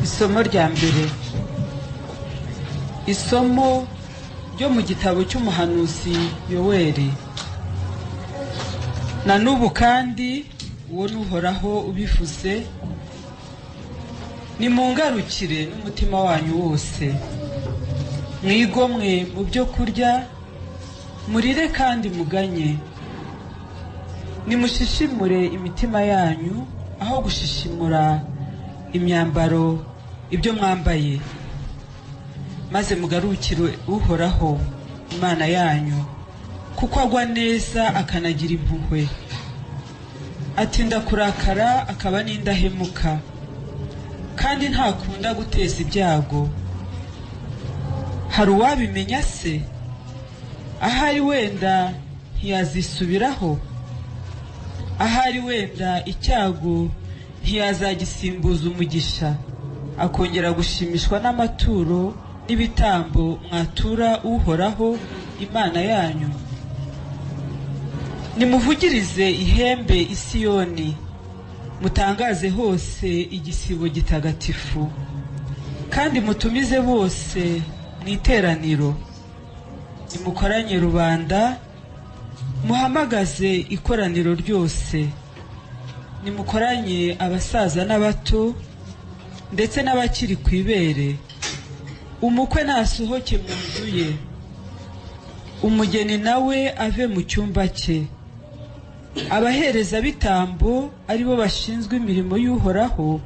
Isomo rya mbere. Isomo ryo mu gitabo cy'umuhanuzi Yoweri. Na n'ubu kandi uwo n'Uhoraho ubivuze, nimungarukire n'umutima wanyu wose, mwigomwe mu byo kurya, murire kandi muganye, nimushishimure imitima yanyu aho gushishimura imyambaro ibyo mwambaye, maze mugarukire Uhoraho Imana yanyu, kuko agwa neza akanagira impuhwe, atinda kurakara akaba n'indahemuka, kandi ntakunda guteza ibyago. Hari uwabimenya se? Ahari wenda ntiyazisubiraho, ahari wenda icyago ntiyazagisimbuza umugisha, akongera gushimishwa n'amaturo n'ibitambo mwatura Uhoraho Imana yanyu. Nimuvugirize ihembe i Siyoni, mutangaze hose igisibo gitagatifu, kandi mutumize bose mu iteraniro. Nimukoranye rubanda, muhamagaze ikoraniro ryose, nimukoranye abasaza n'abato ndetse n'abakiri ku ibere. Umukwe nasohoke mu nzu ye, umugeni nawe ave mu cyumba cye. Abaherezabitambo ari bo bashinzwe imirimo y'Uhoraho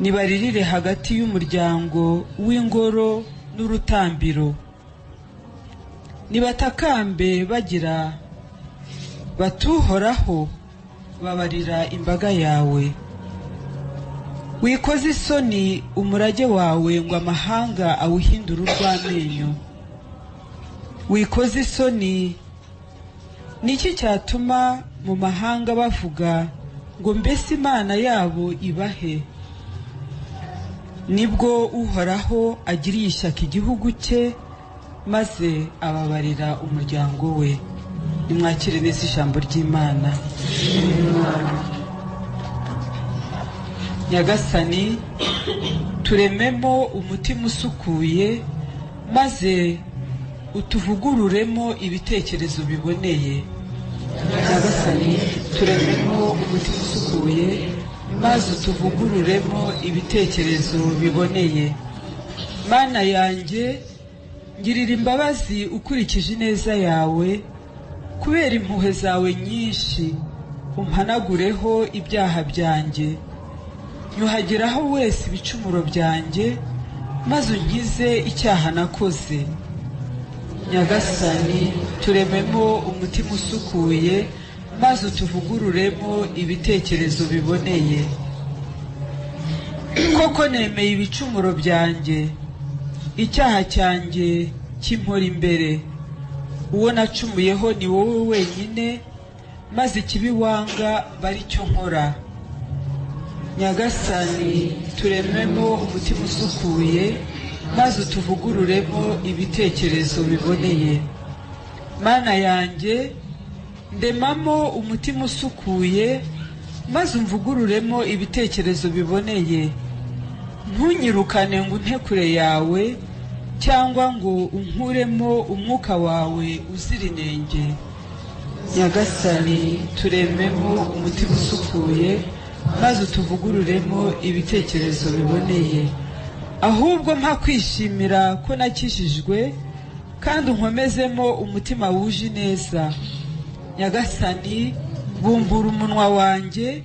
nibaririre hagati y'umuryango w'ingoro n'urutambiro, nibatakambe bagira batuhoraho, babarira imbaga yawe. Wikoze isoni umurage wawe ngo amahanga awuhindure urw'amenyo. Wikoze isoni, niki cyatuma mu mahanga bavuga ngo mbese Imana yabo ibahe? Nibwo Uhoraho agiriye ishyaka igihugu cye, maze ababarira umuryango we. Nimwakire neza ijambo ry'Imana. Nyagasani, turememo umutima usukuye, maze utuvugururemo ibitekerezo biboneye. Nyagasani, turememo umutima usukuye, maze utuvugururemo ibitekerezo biboneye. Mana yanjye, ngirira imbabazi ukurikije ineza yawe, kubera impuhwe zawe nyinshi umpanagureho ibyaha byanjye. Nyuhagiraho wese ibicumuro byanjye, maze unkize icyaha nakoze. Nyagasani, turememo umutima usukuye, maze utuvugururemo ibitekerezo biboneye. Koko nemeye ibicumuro byanjye, icyaha cyanjye kimpora imbere. Uwo nacumuyeho ni wowe wenyine, maze ikibi wanga bari cyo nkora. Nyagasani, turememo umutima usukuye, maze utuvugururemo ibitekerezo biboneye. Mana yanjye, ndemamo umutima usukuye, maze umvugururemo ibitekerezo biboneye. Ntunyirukane ngo unte kure yawe, cyangwa ngo unkuremo umwuka wawe uzira inenge. Nyagasani, turememo umutima usukuye, maze utuvugururemo ibitekerezo biboneye. Ahubwo mpa kwishimira ko nakijijwe, kandi unkomezemo umutima wuje ineza. Nyagasani, bumbura umunwa wanjye,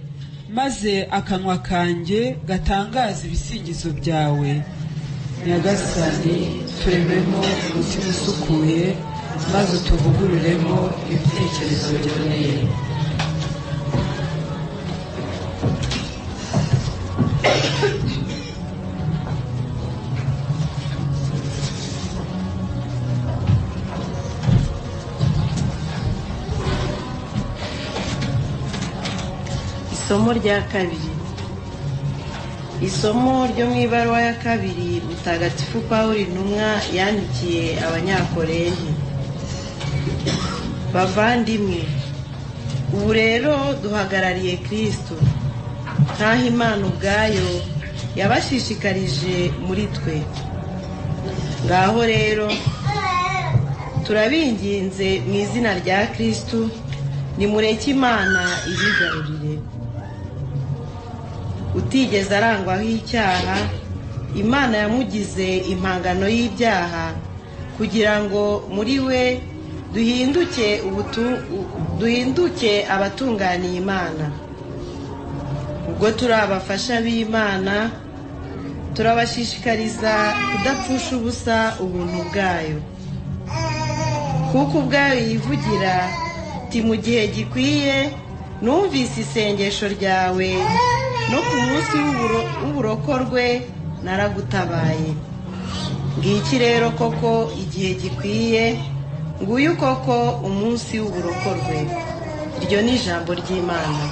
maze akanwa kanjye gatangaza ibisingizo byawe. Nyagasani, turememo umutima usukuye, maze utuvugururemo ibitekerezo biboneye. Isomo rya kabiri. Isomo ryo mu ibaruwa ya kabiri Mutagatifu Pawulo intumwa yandikiye Abanyakorinto. Bavandimwe, ubu rero duhagarariye Kristo, nkaho Imana ubwayo Yabashishikarije muri twe. Ngaho rero turabinginze mu izina rya Kristu, nimureke Imana ibigarurire. Utigeze arangwaho icyaha, Imana yamugize impangano y'ibyaha, kugira ngo muri we duhinduke abatunganiye Imana. Ubwo turi abafasha b'Imana, turabashishikariza kudapfusha ubusa ubuntu bwayo, kuko ubwayo yivugira iti: mu gihe gikwiye numvise isengesho ryawe, no ku munsi w'uburokorwe naragutabaye. Ngiki rero koko igihe gikwiye, nguyu koko umunsi w'uburokorwe. Iryo ni ijambo ry'Imana.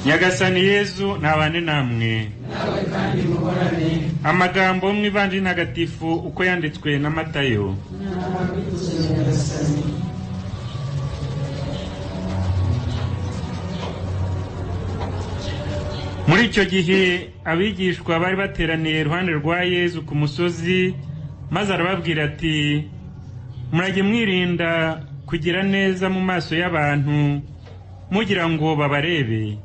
Nyagasani Yezu ntabane namwe. Amagambo mu Ivanjiri ntagatifu uko yanditswe na Matayo. Muri icyo gihe abigishwa bari bateraniye iruhande rwa Yezu ku musozi, maze arababwira ati: murajye mwirinda kugira neza mu maso y'abantu mugira ngo babarebe,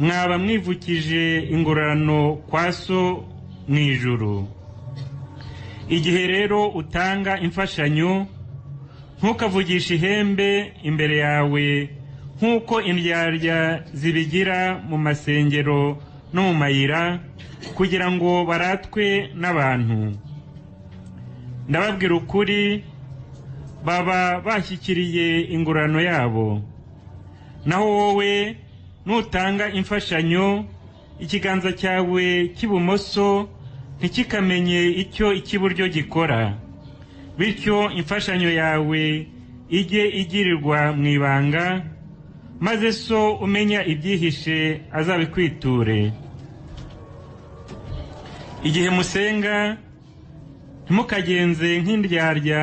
mwaba mwivukije ingororano kwa So mu ijuru. Igihe rero utanga imfashanyo, ntukavugishe ihembe imbere yawe nk'uko indyarya zibigira mu masengero no mu mayira, kugira ngo baratwe n'abantu. Ndababwira ukuri, baba bashyikiriye ingororano yabo. Naho wowe nutanga imfashanyo, ikiganza cyawe cy'ibumoso ntikikamenye icyo icy'iburyo gikora, bityo imfashanyo yawe ijye igirirwa mu ibanga, maze So umenya ibyihishe azabikwiture. Igihe musenga, ntimukagenze nk'indyarya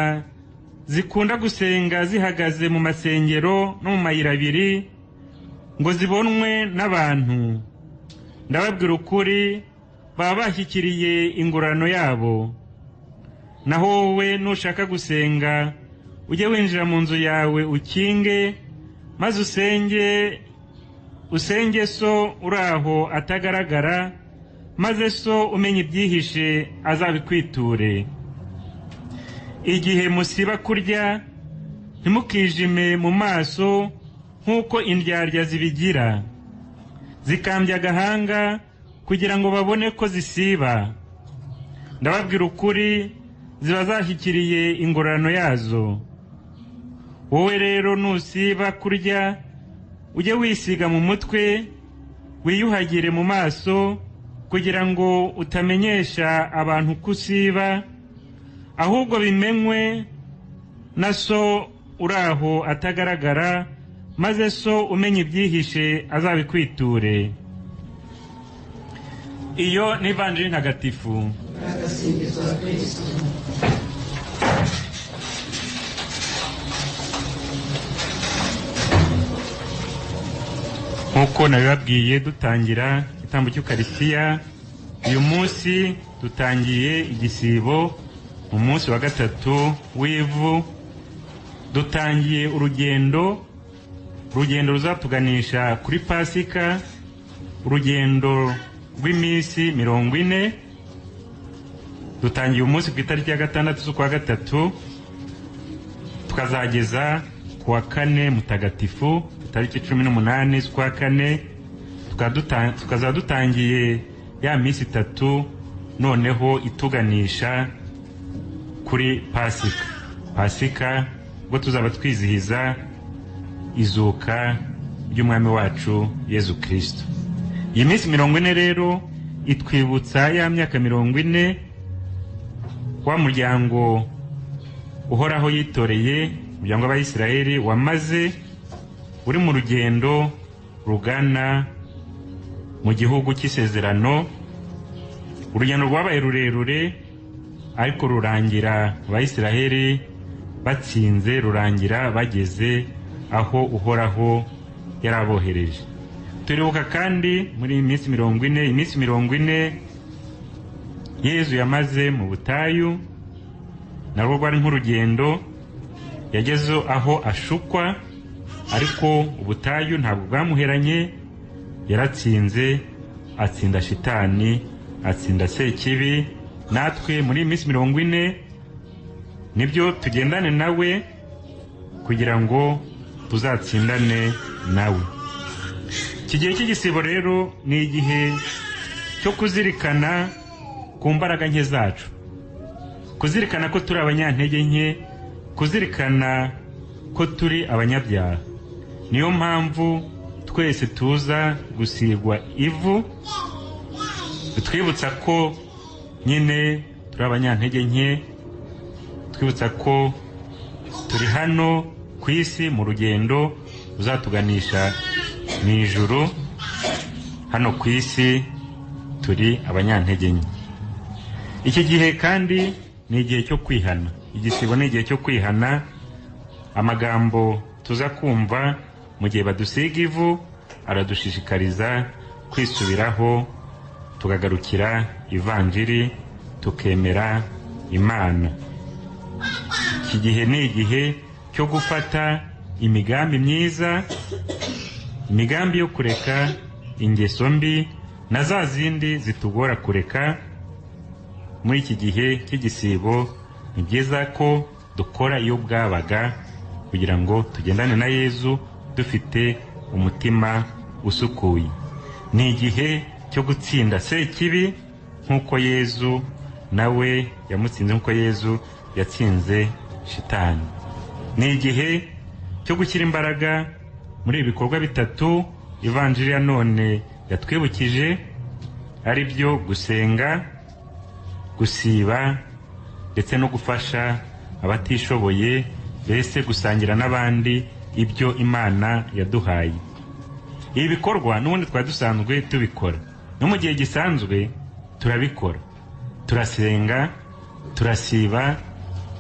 zikunda gusenga zihagaze mu masengero no mu mayira abiri, ngo zibonwe n'abantu. Ndababwira ukuri, baba bashyikiriye ingororano yabo. Naho wowe nushaka gusenga, ujye winjira mu nzu yawe ukinge, maze usenge So uri aho atagaragara, maze So umenya ibyihishe azabikwiture. Igihe musiba kurya, ntimukijime mu maso nk'uko indyarya zibigira, zikambya agahanga kugira ngo babone ko zisiba. Ndababwira ukuri, ziba zashyikiriye ingororano yazo. Wowe rero nusiba kurya, ujye wisiga mu mutwe, wiyuhagire mu maso, kugira ngo utamenyesha abantu ko usiba, ahubwo bimenywe na So uri aho atagaragara, maze So umenya ibyihishe azabikwiture. Iyo ni Ivanjiri ntagatifu. Nk'uko nabibabwiye dutangira igitambo cy'Ukaristiya. Uyu munsi dutangiye igisibo mu munsi wa gatatu w'ivu. Dutangiye urugendo ruzatuganisha kuri Pasika, urugendo rw'iminsi 40. Dutangiye umunsi ku itariki ya 6 z'ukwa 3, tukazageza ku wa 4 mutagatifu itariki 18 z'ukwa 4. Tukazaba dutangiye ya minsi 3 noneho ituganisha kuri Pasika. Pasika ubwo tuzaba twizihiza izuka ry'Umwami wacu Yezu Kristo. Iyi minsi 40 rero itwibutsa ya myaka 40 wa muryango uhoraho yitoreye, umuryango w'Abayisiraheli wamaze uri mu rugendo rugana mu gihugu cy'isezerano. Urugendo rwabaye rurerure ariko rurangira Abayisiraheli batsinze, rurangira bageze aho Uhoraho yarabohereje. Turibuka kandi muri iyi minsi 40, iminsi 40 Yezu yamaze mu butayu, narwo rwari nk'urugendo. Yageze aho ashukwa, ariko ubutayu ntabwo bwamuheranye, yaratsinze, atsinda shitani, atsinda sekibi. Natwe muri iyi minsi 40 nibyo tugendane nawe kugira ngo tuzatsindane nawe. Iki gihe cy'igisibo rero ni igihe cyo kuzirikana ku mbaraga nke zacu, kuzirikana ko turi abanyantege nke, kuzirikana ko turi abanyabyaha. Niyo mpamvu twese tuza gusigwa ivu, bitwibutsa ko nyine turi abanyantege nke, twibutsa ko turi hano ku isi mu rugendo ruzatuganisha mu ijuru. Hano ku isi turi abanyantege nke. Iki gihe kandi ni igihe cyo kwihana. Igisibo ni igihe cyo kwihana. Amagambo tuza kumva mu gihe badusiga ivu aradushishikariza kwisubiraho, tukagarukira ivanjiri, tukemera Imana. Iki gihe ni igihe cyo gufata imigambi myiza, imigambi yo kureka ingeso mbi na za zindi zitugora kureka. Muri iki gihe cy'igisibo ni byiza ko dukora iyo bwabaga kugira ngo tugendane na Yezu dufite umutima usukuye. Ni igihe cyo gutsinda sekibi nk'uko Yezu nawe yamutsinze, nk'uko Yezu yatsinze shitani. Ni igihe cyo gushyira imbaraga muri ibi bikorwa bitatu Ivanjiri ya none yatwibukije, ari byo gusenga, gusiba ndetse no gufasha abatishoboye, mbese gusangira n'abandi ibyo Imana yaduhaye. Ibi bikorwa n'ubundi twari dusanzwe tubikora, no mu gihe gisanzwe turabikora. Turasenga, turasiba,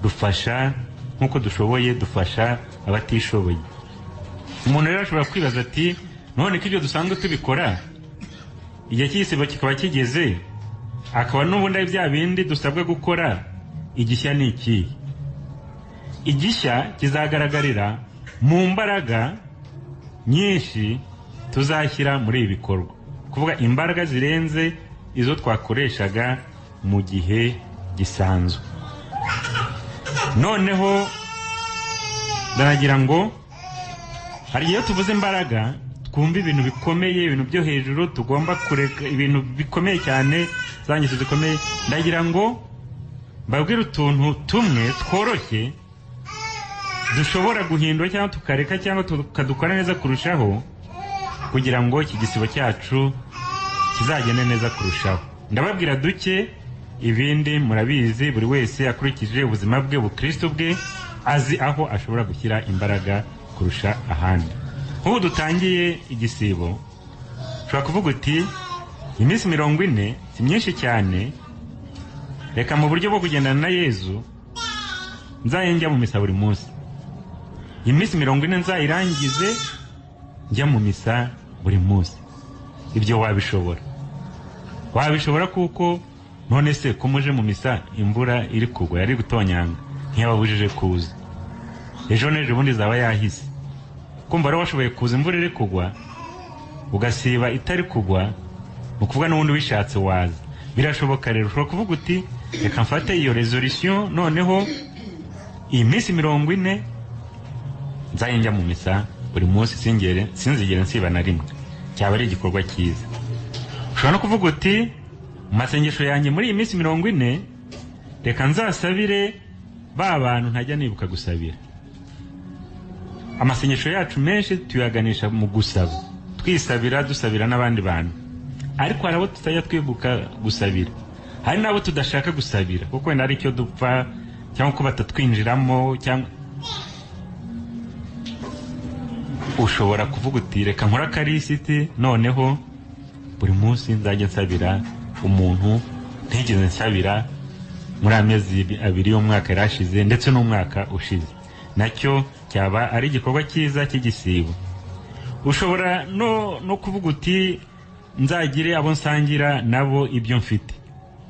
dufasha nk'uko dushoboye, dufasha abatishoboye. Umuntu rero ashobora kwibaza ati none ko ibyo dusanzwe tubikora, igihe cy'igisibo kikaba kigeze, akaba n'ubundi ari bya bindi dusabwa gukora, igishya ni ikihe? Igishya kizagaragarira mu mbaraga nyinshi tuzashyira muri ibi bikorwa, kuvuga imbaraga zirenze izo twakoreshaga mu gihe gisanzwe. Noneho ndagira ngo hari igihe tuvuze imbaraga twumva ibintu bikomeye, ibintu byo hejuru, tugomba kureka ibintu bikomeye cyane, za ngeso zikomeye. Ndagira ngo mbabwire utuntu tumwe tworoshye dushobora guhindura cyangwa tukareka cyangwa tukadukora neza kurushaho, kugira ngo iki gisibo cyacu kizagende neza kurushaho. Ndababwira duke, ibindi murabizi, buri wese akurikije ubuzima bwe, ubukristo bwe, azi aho ashobora gushyira imbaraga kurusha ahandi. Nk'ubu dutangiye igisibo, ushobora kuvuga uti iminsi 40 si myinshi cyane, reka mu buryo bwo kugendana na Yezu nzaye njya mu misa buri munsi. Iminsi 40 nzayirangize njya mu misa buri munsi. Ibyo wabishobora. Wabishobora kuko none se ko muje mu misa imvura iri kugwa yari gutonyanga ntiyababujije kuza, ejo n'ejo bundi zaba yahise. Kumva rero washoboye kuza imvura iri kugwa ugasiba itari kugwa, ni ukuvuga n'ubundi wishatse waza. Birashoboka rero, ushobora kuvuga uti reka mfate iyo resolution, noneho iyi minsi 40 nzajya njya mu misa buri munsi, sinzigere nsiba na rimwe. Cyaba ari igikorwa cyiza. Ushobora no kuvuga uti mu masengesho yanjye muri iyi minsi 40 reka nzasabire ba bantu ntajya nibuka gusabira. Amasengesho yacu menshi tuyaganisha mu gusaba, twisabira, dusabira n'abandi bantu, ariko hari abo tutajya twibuka gusabira, hari n'abo tudashaka gusabira kuko wenda hari icyo dupfa cyangwa ko batatwinjiramo, cyangwa ushobora kuvuga uti reka nkora akarisiti, noneho buri munsi nzajya nsabira umuntu ntigeze nsabira muri amezi 2 y'umwaka yarashize ndetse n'umwaka ushize. Nacyo cyaba ari igikorwa cyiza cy'igisibo. Ushobora no kuvuga uti nzagire abo nsangira nabo ibyo mfite.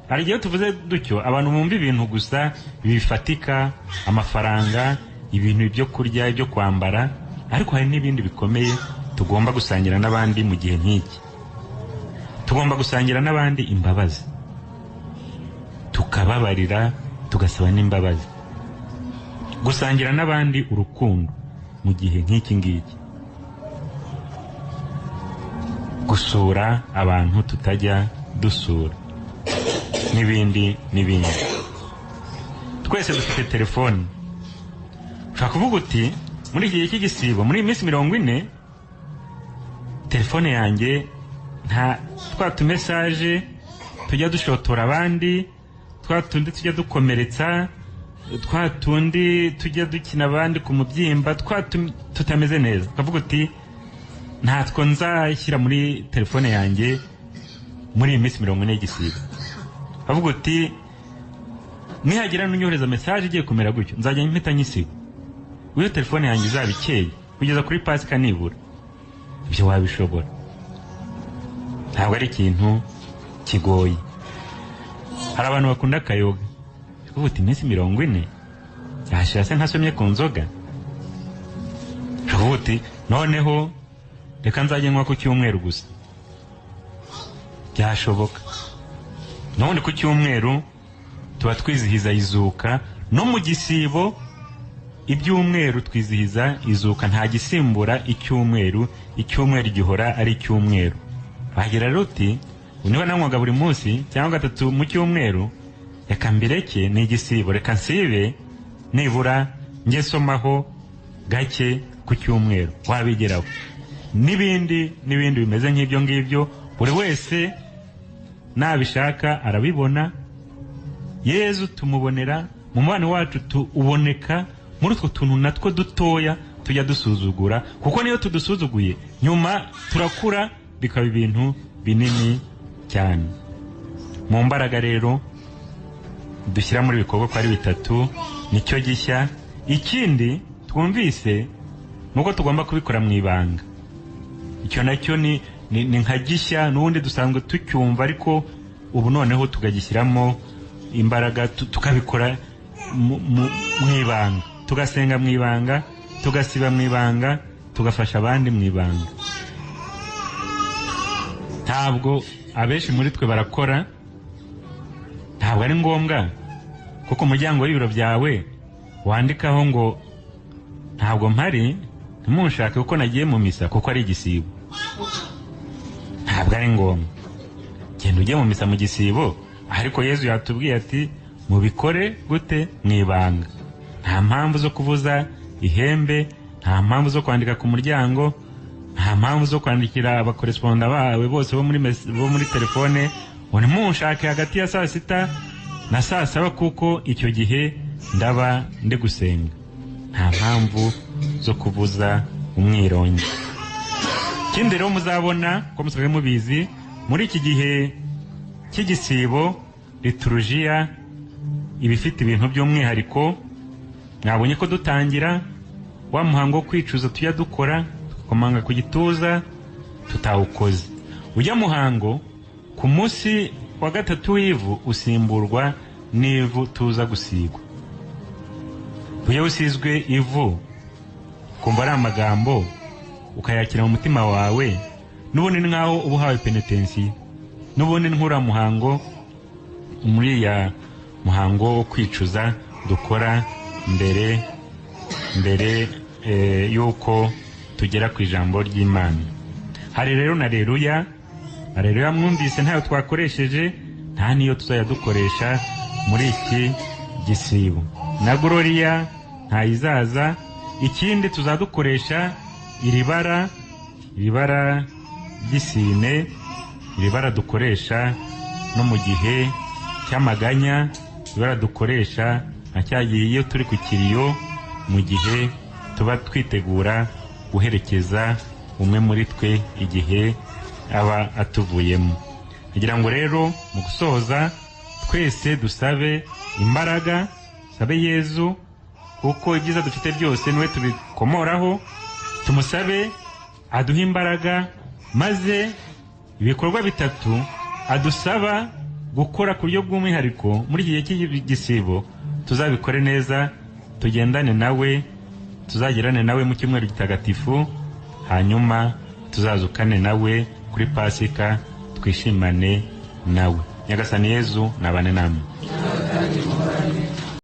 Hari igihe tuvuze dutyo abantu bumva ibintu gusa bifatika, amafaranga, ibintu byo kurya, ibyo kwambara, ariko hari n'ibindi bikomeye tugomba gusangira n'abandi mu gihe nk'iki. Tugomba gusangira n'abandi imbabazi, tukababarira, tugasaba n'imbabazi. Gusangira n'abandi urukundo mu gihe nk'iki ngiki. Gusura abantu tutajya dusura, n'ibindi n'ibindi. Twese dufite telefone. Ushobora kuvuga uti muri iki gihe cy'igisibo, muri iyi minsi 40, telefone yanjye nta twa tumesaje tujya dushotora abandi, twa tundi tujya dukomeretsa, twa tundi tujya dukina abandi ku mubyimba, twa tutameze neza. Ukavuga uti ntatwo nzashyira muri telefone yanjye muri iyi minsi 40 y'igisibo. Ukavuga uti nihagira n'unyohereza message igiye kumera gutyo nzajya mpita nyisiba, iyo telefone yanjye izaba ikeye kugeza kuri Pasika nibura. Ibyo wabishobora, ntabwo ari ikintu kigoye. Hari abantu bakunda akayoga, ukavuga uti iminsi 40 yashira se ntasomye ku nzoga. Ukavuga uti noneho reka nzajye nywa ku cyumweru gusa. Byashoboka. None ku cyumweru tuba twizihiza izuka, no mu gisibo ibyumweru twizihiza izuka, nta gisimbura icyumweru, icyumweru gihora ari icyumweru. Wagira rero uti niba nanywaga buri munsi cyangwa 3 mu cyumweru, reka mbireke, ni igisibo, reka nsibe nibura njye somaho gake ku cyumweru. Wabigeraho. N'ibindi n'ibindi bimeze nk'ibyo ngibyo, buri wese nabishaka arabibona. Yezu tumubonera mu mubano wacu, tuuboneka muri utwo tuntu natwo dutoya tujya dusuzugura, kuko niyo tudusuzuguye nyuma turakura bikaba ibintu binini cyane. Mu mbaraga rero dushyira muri bikorwa ko ari 3, nicyo gishya. Ikindi twumvise nuko tugomba kubikora mu ibanga. Icyo nacyo ni nka gishya, n'ubundi dusanzwe tucyumva, ariko ubu noneho tukagishyiramo imbaraga, tukabikora mu ibanga, tugasenga mu ibanga, tugasiba mu ibanga, tugafasha abandi mu ibanga. Ntabwo abenshi muri twe barakora, ntabwo ari ngombwa kuko umuryango w'ibiro byawe wandikaho ngo ntabwo mpari ntimunshake kuko nagiye mu misa, kuko ari igisibo. Ntabwo ari ngombwa. Genda ujye mu misa mu gisibo, ariko Yezu yatubwiye ati mubikore gute? Mu ibanga. Nta mpamvu zo kuvuza ihembe, nta mpamvu zo kwandika ku muryango, nta mpamvu zo kwandikira abakoresponda bawe bose bo muri telefone ngo ntimunshake hagati ya saa 6 na saa 7 kuko icyo gihe ndaba ndi gusenga. Nta mpamvu zo kuvuza umwirongi. Ikindi rero muzabona ko musanzwe mubizi, muri iki gihe cy'igisibo liturujia iba ifite ibintu by'umwihariko. Mwabonye ko dutangira wa muhango wo kwicuza tujya dukora, tugakomanga ku gituza tutawukoze. Ujya muhango Ku munsi wa gatatu w'ivu usimburwa n'ivu tuza gusigwa. Iyo usizwe ivu ukumva ari amagambo ukayakira mu mutima wawe, n'ubundi ni nk'aho uba uhawe penetensiyo, n'ubundi nk'uriya muhango, muri ya muhango wo kwicuza dukora mbere y'uko tugera ku ijambo ry'Imana. Hari rero na Aleluya. Aleluya mwumvise ntayo twakoresheje, nta n'iyo tuzajya dukoresha muri iki gisibo, na Gloria ntayizaza. Ikindi tuzadukoresha iri bara ry'isine, iri bara dukoresha no mu gihe cy'amaganya, ibara dukoresha nka cya gihe iyo turi ku kiriyo, mu gihe tuba twitegura guherekeza umwe muri twe igihe aba atuvuyemo. Kugira ngo rero mu gusoza twese dusabe imbaraga, dusabe Yezu, kuko ibyiza dufite byose niwe tubikomoraho. Tumusabe aduhe imbaraga, maze ibikorwa bitatu adusaba gukora ku buryo bw'umwihariko muri iki gihe cy'igisibo tuzabikore neza, tugendane nawe, tuzagerane nawe mu cyumweru gitagatifu, hanyuma tuzazukane nawe kuri Pasika, twishimane nawe. Nyagasani Yezu nabane namwe. Kandi.